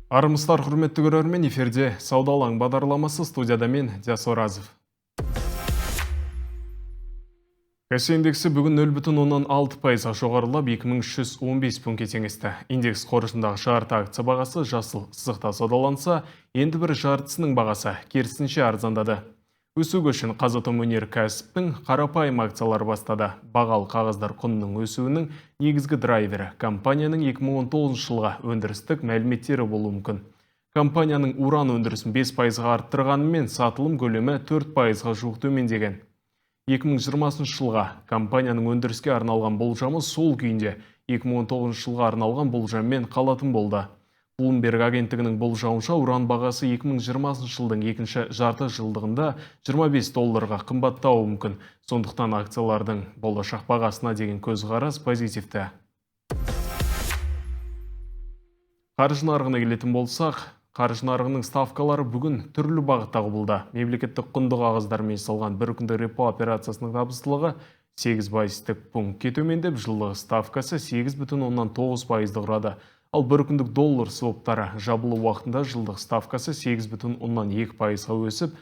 Армысыздар, құрметті көрермен, эфирде Сауда алаң бағдарламасы, студияда мен Диас Оразов. KASE индексі бүгін 0,6%-ға жоғарылап 2315 пунктке теңесті. Индекс қоржындағы жарты акция бағасы жасыл сызықта саудаланса, енді бір жартысының бағасы керісінше арзандады. Өсу көшін Қазатомөнеркәсіптің қарапайым акциялары бастады. Бағалы қағаздар құнының өсуінің негізгі драйвері компанияның 2019 жылға өндірістік мәліметтері болуы мүмкін. Компанияның уран өндірісін 5%-ға арттырғанымен сатылым көлемі 4%-ға жуық төмендеген. 2020 жылға компанияның өндіріске арналған болжамы сол күйінде 2019 жылға арналған болжаммен қалатын болды. Bloomberg агенттігінің болжауынша, уран бағасы 2020 жылдың екінші жарты жылдығында 25 долларға қымбаттауы мүмкін. Сондықтан акциялардың болашақ бағасына деген көзқарас позитивті. Қаржы нарығына келетін болсақ, қаржы нарығының ставкалары бүгін түрлі бағытта құбылды. Мемлекеттік құнды қағаздармен жасалған бір күндік репо операциясының табыстылығы 8 базистік пунктке төмендеп, жылдық ставкасы 8,9%-ды құрады. Ал бір күндік доллар своптары жабылу уақытында жылдық ставкасы 8,2%-ға өсіп,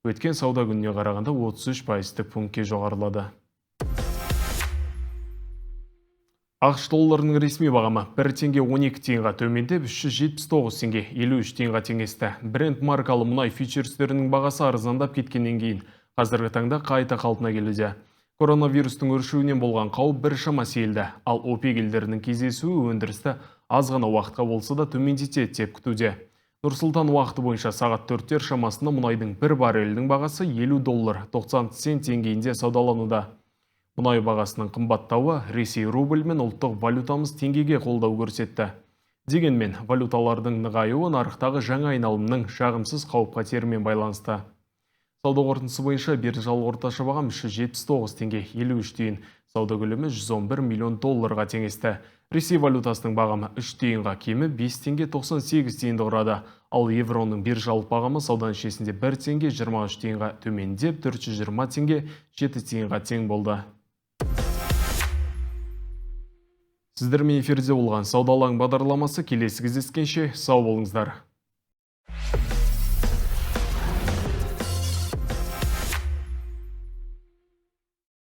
өткен сауда күніне қарағанда 33 базистік пунктке жоғарылады. АҚШ долларының ресми бағамы 1 теңге 12 тиынға төмендеп, 379 теңге 53 тиынға теңесті. Brent маркалы мұнай фьючерстерінің бағасы арзандап кеткеннен кейін қазіргі таңда қайта қалпына келуде. Коронавирустың өршуінен болған қауіп біршама сейілді, ал ОПЕК елдерінің кездесуі өндірісті аз ғана уақытқа болса да төмендетеді деп күтуде. Нұр-Сұлтан уақыты бойынша сағат 4-тер шамасында мұнайдың бір баррелінің бағасы 50 доллар 90 цент деңгейінде саудалануда. Мұнай бағасының қымбаттауы Ресей рубль мен ұлттық валютамыз теңгеге қолдау көрсетті. Дегенмен валюталардың нығаюы нарықтағы жаңа айналымның жағымсыз қауіп-қатерімен байланысты. Сауда қорытындысы бойынша биржалық орташа бағам 379 теңге 53 тиын, сауда көлемі 111 миллион долларға теңесті. Ресей валютасының бағамы 3 тиынға кемі 5 теңге 98 тиынды құрады. Ал евроның биржалық бағамы сауда нәтижесінде 1 теңге 23 тиынға төмендеп, 420 теңге 7 тиынға тең болды. Сіздермен эфирде болған Сауда алаң бағдарламасы келесі кездескенше сау болыңыздар.